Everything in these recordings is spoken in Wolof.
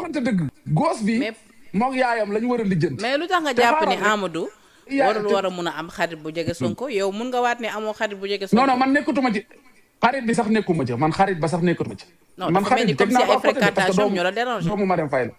waxante dëgg goos bi moog yaayam la ñu war a lijjanti. mais lu tax nga jàpp ni Amadou warul war a mun a am xarit bu jege Sonko yow mun nga waat ne amoo xarit bu jege Sonko. non man nekkatuma ci xarit bi sax nekkuma ci man xarit ba sax nekkatuma ci. man xarit bi comme si ay fréquentation ñoo la déranger. doomu Marème Faye la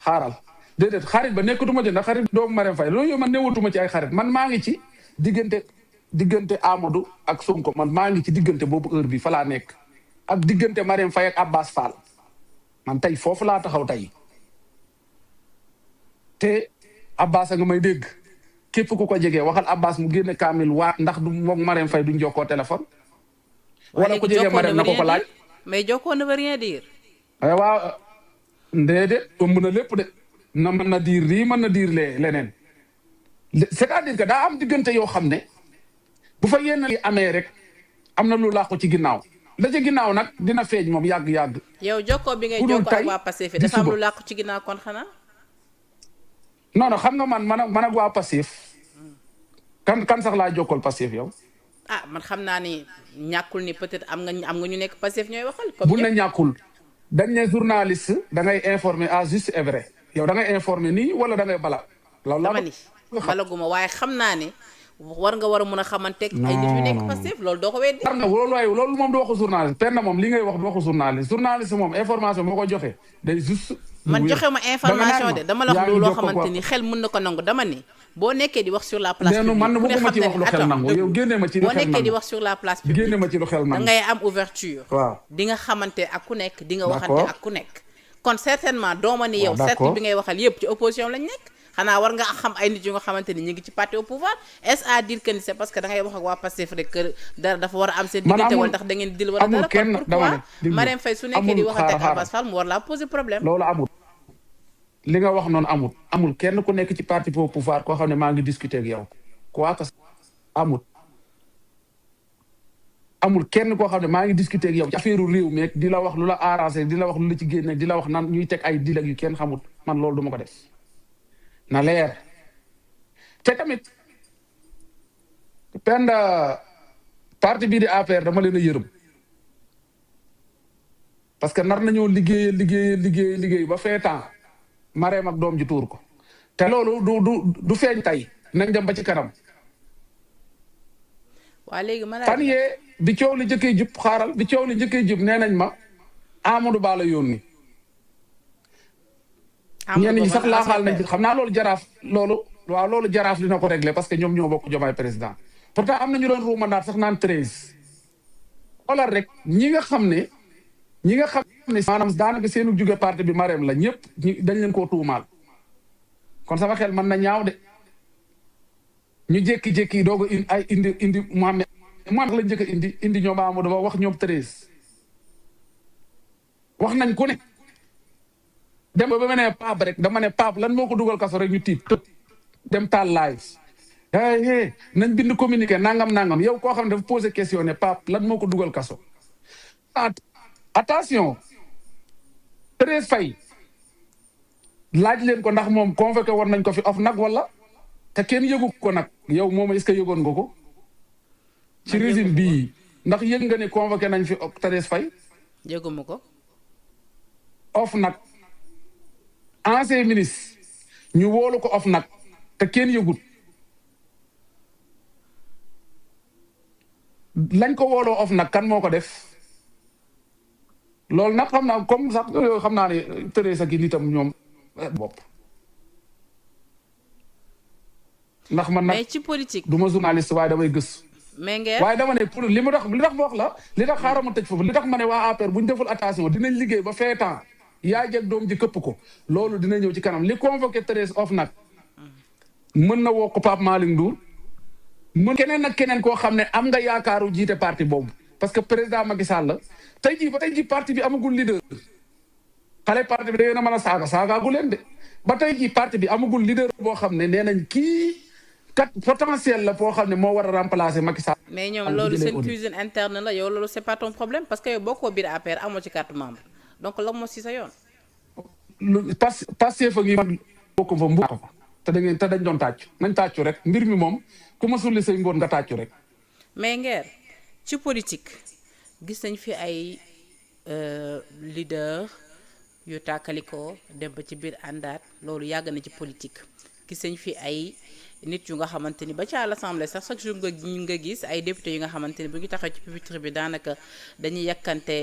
xaaral déedéet xarit ba nekkatuma ci ndax xarit doomu Marème Faye loolu yow man newatuma ci ay xarit man maa ngi ci diggante Amadou ak Sonko man maa ngi ci diggante boobu heure bi fa laa nekk ak diggante Marème Faye ak Abbas Fall man tey foofu laa taxaw tey te Abbas a nga may dégg képp ku ko jegee waxal Abbas mu génne kaamil waa ndax du moom Marème Faye duñ jokkoo téléphone. wala ko jegee Marème na ko laaj. mais jokkoo ne veut rien dire. waaw déedéet ëmb na lépp de na mën na diir lii mën na diir leneen c'est-à-dire que daa am diggante yoo xam ne bu fa yenn li amee rek am na lu làqu ci ginnaaw la ci ginnaaw nag dina feeñ moom yàgg-yàgg. yow jokkoo bi ngay jokkoo ak waa Pastef dafa am lu làqu ci ginnaaw kon xanaa. non xam nga man ak waa Pastef kan sax laa jokkool Pastef yow. man xam naa ni ñàkkul ni peut-être am nga ñu nekk Pastef ñooy waxal. bu ne ñàkkul dañ ne journaliste da ngay informer à juste et vrai yow da ngay informer nii wala da ngay bala. loolu la dama ni balaguma waaye xam naa ne war nga war a mun a xamanteeg ay nit yu nekk Pastef loolu doo ko weddi. war nga loolu moom du waxu journaliste penn moom li ngay wax du waxu journaliste moom information moo ko joxe day juste. man joxe ma information de dama la wax loo xamante ni xel mën na ko nangu dama ni boo nekkee di wax sur la place publique man bëgguma ci wax lu xel nangu yow génne ma ci lu xel nangu boo nekkee di wax sur la place publique génne ma ci lu xel nangu da ngay am ouverture waaw di nga xamante ak ku nekk di nga waxante ak ku nekk kon certainement dooma ni yow cercle bi ngay waxal yëpp ci opposition lañ nekk xanaa war nga xam ay nit yu nga xamante ni ñu ngi ci parti au pouvoir est-ce à dire que ni c'est parce que da ngay wax ak waa Pastef rek que dara dafa war a am seen diggante wala ndax da ngeen dil wala dara kon pourquoi Marème Faye su nekkee di waxante ak Abbas Fall mu war laa poser problème loolu amul li nga wax noonu amul kenn ku nekk ci parti au pouvoir koo xam ne maa ngi discuter ak yow quoi que amul kenn koo xam ne maa ngi discuter ak yow ci affaire réew mi di la wax lu la arrangé di la wax lu la ci génne di la wax nan ñuy teg ay dilag yu kenn xamul man loolu duma ko def na leer te tamit penda parti bii di APR dama leen a yërëm parce que nar nañoo liggéey ba fee temps Marème ak doom ji tuur ko te loolu du feeñ tey nañ dem ba ci kanam. waa léegi ma fan yee bi coow li njëkkee jub xaaral bi coow li njëkkee jub nee nañ ma Amadou Ba la yónni. ñenn ñi sax laaxaal nañ ci xam naa loolu jaraaf dina ko régler parce que ñoom ñoo bokk Diomaye président pourtant am na ñu doon ruumandaat sax naan 13. xoolal rek ñi nga xam ne maanaam daanaka seenu jóge parti bi Marème la ñëpp dañ leen koo tuumaal kon sama xel mën na ñaaw de ñu jékki-jékki doog a indi Mohamed la njëkk a indi ñoom Amadou Ba wax ñoom 13 wax nañ ku ne dem ba ma ne Pape rek dama ne Pape lan moo ko dugal kaso rek ñu tiit dem taal live nañ bind communiqué nangam yow koo xam ne dafa posé question ne Pape lan moo ko dugal kaso attention 13 Faye laaj leen ko ndax moom convoqué war nañ ko fi of nag wala te kenn yëgu ko nag yow moom est-ce que yëgoon nga ko ci régime bii ndax yëg nga ne convoqué nañ fi 13 Faye yëguma ko of nag ancien ministre ñu woolu ko of nag te kenn yëgut lañ ko wooloo of nag kan moo ko def loolu nag xam naa comme sax xam naa ne tëree sa ki nitam ñoom bopp ndax man nag mais ci politique du ma journaliste waaye damay gëstu mais ngeen waaye dama ne pour li tax ma wax la li tax xaaral ma tëj foofu li tax ma ne waa APR bu ñu deful attention dinañ liggéey ba fee temps yaa jeg doom ji këpp ko loolu dina ñëw ci kanam li convoqué Thérèse of nag mën na woo ko Pape Malick Ndour mën keneen ak keneen koo xam ne am nga yaakaaru jiite parti boobu parce que président Macky Sall la tey jii parti bi amagul leader xale parti bi da ngeen a mën a saagaagu leen de ba tey jii parti bi amagul leader boo xam ne nee nañ kii kat potentiel la boo xam ne moo war a remplacer Macky Sall. mais ñoom loolu seen cuisine interne la yow loolu c'est pas ton problème parce que yow boo ko biir APR amoo ci carte membre donc la moo si sa yoon. Pastef fa ngi man bokk fa mbuq fa te dañ doon tàccu nañ tàccu rek mbir mi moom ku ma sulli say ngoon nga tàccu rek. mais Nguer ci politique gis nañ fi ay leader yu tàkkalikoo dem ba ci biir àndaat loolu yàgg na ci politique gis nañ fi ay nit yu nga xamante ni ba ca l'Assemblée sax chaque jour nga gis ay député yu nga xamante ni bu ñu taxaw ci pupitre bi daanaka dañuy yàkkante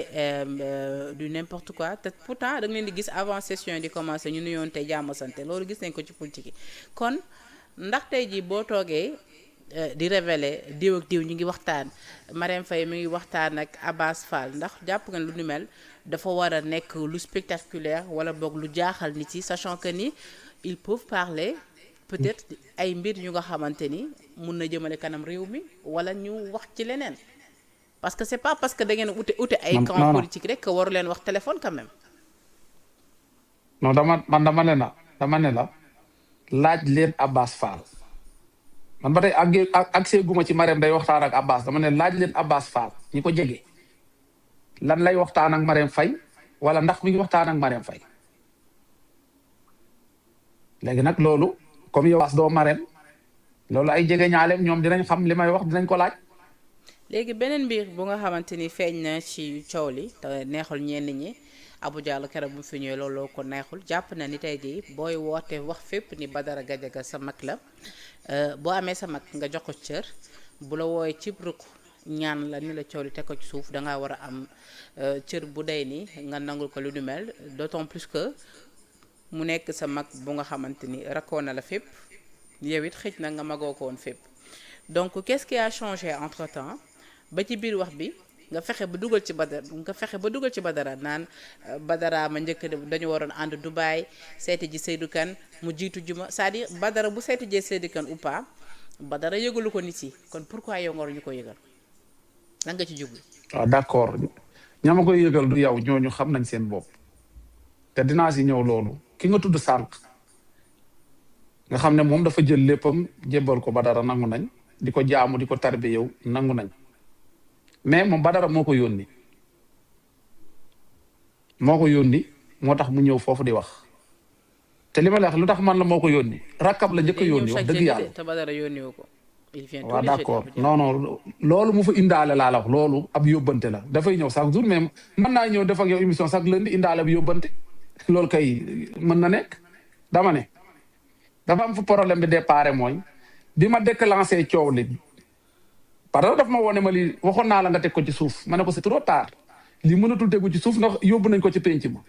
du n'importe quoi te pourtant da nga leen di gis avant session di commencé ñu nuyoon tey jàmm sante loolu gis nañ ko ci politique yi kon ndax tey jii boo toogee di révéler diw ak diw ñu ngi waxtaan Marème Faye mi ngi waxtaan ak Abass Fall ndax jàpp nga lu ni mel dafa war a nekk lu spectaculaire wala boog lu jaaxal nit yi sachant que ni ils peuvent parler peut-être ay mbir yu nga xamante ni mun na jëmale kanam réew mi wala ñu wax ci leneen parce que c'est pas parce que da ngeen ute ay camp politique rek que waru leen wax téléphone quand même. non dama ne la laaj leen Abass Fall man ba tey ak guma ci Marème day waxtaan ak Abass dama ne laaj leen Abass Fall ñi ko jege lan lay waxtaan ak Marème Faye wala ndax mi ngi waxtaan ak Marème Faye léegi nag loolu comme yow doo Marème loolu ay jege ñaaleem ñoom dinañ xam li may wax dinañ ko laaj. léegi beneen mbir bu nga xamante ni feeñ na ci coow li te neexul ñenn ñi Abou Diallo keroog bu fi ñëwee looloo ko neexul jàpp na ni tey jii booy woote wax fépp ni Badara Gadiaga sa mag la boo amee sa mag nga jox ko cër bu la wooyee cib rukk ñaan la ni la coow li teg ko ci suuf dangaa war a am cër bu day ni nga nangul ko lu nu mel d'autant plus que mu nekk sa mag bu nga xamante ni rakkoo na la fépp yow it xëj na nga magoo ko woon fépp donc qu'est-ce qui a changé entre temps ba ci biir wax bi nga fexe ba dugal ci Badara naan Badara ma njëkk dañu waroon ànd Dubaï seeti ji Seydou Kane mu jiitu juma c'est-à-dire Badara bu seeti jee Seydou Kane ou pas Badara yëgalu ko nit yi kon pourquoi yow nga war ñu ko yëgal lan nga ci jublu. waaw d'accord ña ma koy yëgal du yow ñooñu xam nañ seen bopp te dinaa si ñëw loolu ki nga tudd sànq nga xam ne moom dafa jël léppam jébbal ko Badara nangu nañ di ko jaamu di ko tarbi yow nangu nañ mais moom Badara moo ko yónni moo tax mu ñëw foofu di wax te li ma la wax lu tax man la moo ko yónni rakkab la njëkk a yónni wax dëgg yàlla te Badara yónni wu ko. waaw d'accord non loolu mu fa indaale laa la wax loolu ab yóbbante la dafay ñëw chaque jour mais mën naa ñëw def ak yow émission chaque lundi indaale ab yóbbante loolu kay mën na nekk dama ne dafa am fu problème bi départ mooy bi ma déclenché coow li parce que daf ma woone ma lii waxoon naa la nga teg ko ci suuf ma ne ko c'est trop tard lii mënatul tegu ci suuf ndax yóbbu nañ ko ci penc ma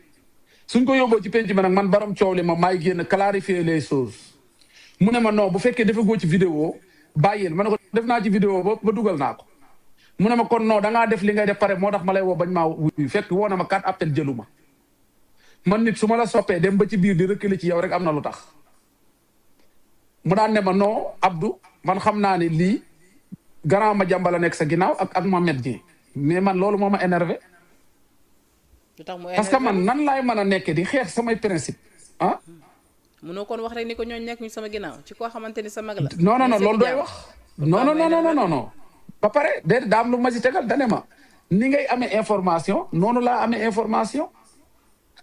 suñ ko yóbboo ci penc ma nag man baram coow li ma maay génn clarifier les choses mu ne ma non bu fekkee dafa goo ci vidéo bàyyil ma ne ko def naa ci vidéo ba dugal naa ko mu ne ma kon non dangaa def li ngay def pare moo tax ma lay woo bañ maa wuyu fekk woo na ma 4 appel jëlu ma man nit su ma la soppee dem ba ci biir di reculer ci yow rek am na lu tax mu daan ne ma non Abdou man xam naa ne lii grand ma jàmbala nekk sa ginnaaw ak ma médecin mais man loolu moo ma énervé parce que man nan laay mën a nekkee di xeex samay principe ah. munoo kon wax rek ni ko ñooñu nekk ñu sama ginnaaw ci koo xamante ni sa mag la. non loolu doy wax. non ba pare déedéet daa am lu ma ci tegal dane ma ni ngay amee information noonu laa amee information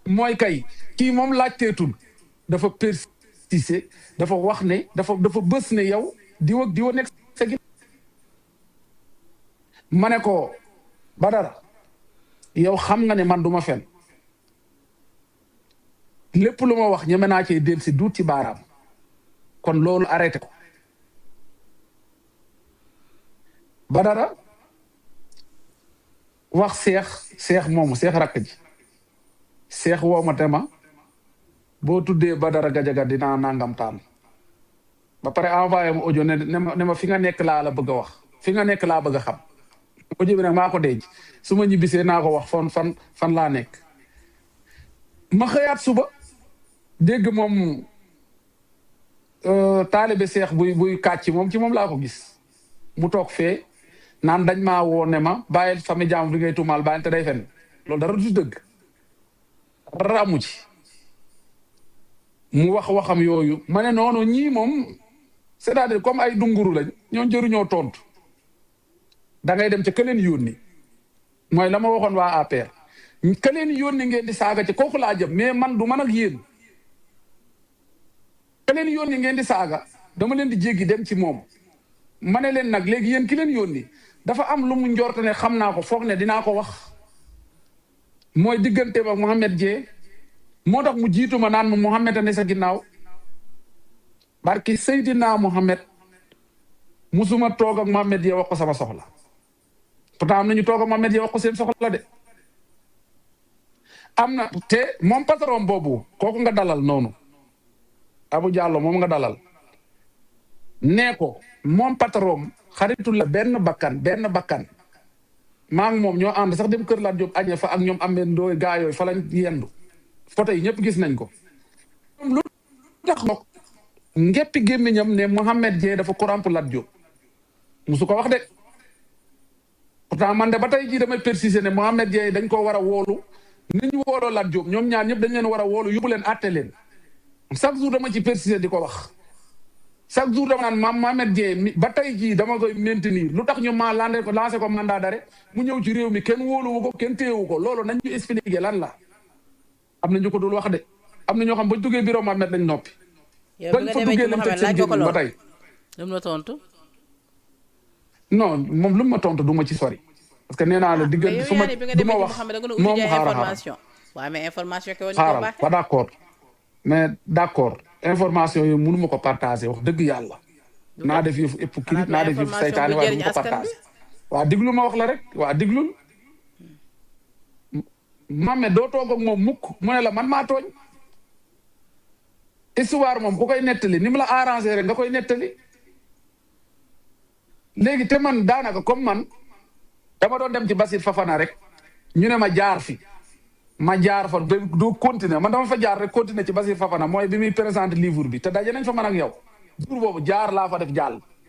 mooy kay kii moom laajteetul dafa persister dafa wax ne dafa bës ne yow diwa nekk sa ginnaaw ma ne ko Badara yow xam nga ne man duma fen lépp lu ma wax ñeme naa cee del si duut ci baaraam kon loolu arrêté ko Badara wax seex moomu seex rakk ji seex woo ma te ma boo tuddee Badara Gadiaga dinaa nangam taan ba pare envoyé ma audio ne ma fi nga nekk laa la bëgg a wax fi nga nekk laa bëgg a xam audio bi nag maa ko denc su ma ñibbisee naa ko wax fan laa nekk ma xëyaat suba dégg moom taalibe seex buy kàcc moom ci moom laa ko gis mu toog fee naan dañ maa woo ne ma bàyyil famille jàmm bi ngay tuumaal bàyyil te day fen loolu dara du dëgg dara amu ci mu waxam yooyu ma ne noonu ñii moom c'est-à-dire comme ay dunguru lañ ñoo jëruñoo tontu da ngay dem ca ka leen yónni mooy la ma waxoon waa APR ka leen yónni ngeen di saaga ci kooku laa jëm mais man du man ak yéen ka leen yónni ngeen di saaga dama leen di jéggi dem ci moom ma ne leen nag léegi yéen ki leen yónni dafa am lu mu njort ne xam naa ko foog ne dinaa ko wax mooy digganteem ak Mohamed Dieng moo tax mu jiitu ma naan ma Mouhamed a ne sa ginnaaw barki Seydina Mouhamed musuma toog ak Mouhamed ya wax ko sama soxla pourtant am nañu toog ak Mouhamed ya wax ko seen soxla de am na te moom patron boobu kooku nga dalal noonu Abou Diallo moom nga dalal nee ko moom patron xaritul la benn bakkan maa ngi moom ñoo ànd sax dem kër Lat Diop añe fa ak ñoom amee ndooy gaa yooyu fa lañ yendu photo yi ñëpp gis nañ ko lu tax nag ngeppi gémmiñam ne Mouhamed Dieng dafa corrompre Lat Diop musu ko wax de pourtant man de ba tey jii damay persister ne Mouhamed Dieng dañ ko war a woolu ni ñu wooloo Lat Diop ñoom ñaar ñëpp dañ leen war a woolu yóbbu leen àtte leen chaque jour dama ci persister di ko wax chaque jour dama naan Mouhamed Dieng ba tey jii dama koy maintenir lu tax ñu ma lancé ko mandat d'arrêt mu ñëw ci réew mi kenn wóoluwu ko kenn téyewu ko loolu nañ ñu expliquer lan la am na ñu ko dul wax de am na ñoo xam ba duggee bureau Mouhamed lañ noppi. yow bi nga demee ci Mouhamed laaj ko ko lool ba tey. lu mu la tontu. non moom lu mu ma tontu du ma ci sori. parce que nee naa la diggante su ma du ma wax moom information. waaw mais information ke woon ñu ko baaxee xaaral d'accord mais d'accord information yooyu mënu ma ko partager wax dëgg yàlla. naa def yëfu hypocrite naa def yëfu saytaane waaye du ma ko partager. waa diglu ma wax la rek waa diglul. Mouhamed doo toog ak moom mukk mu ne la man maa tooñ. histoire moom ku koy nettali ni mu la arrangé rek nga koy nettali. léegi te man daanaka comme man dama doon dem ci Basir Fafana rek ñu ne ma jaar fi ma jaar fa ba doo continuer man dama fa jaar rek continuer ci Basir Fafana mooy bi muy présenter livre bi te daje nañ fa man ak yow jour boobu jaar laa fa def jàll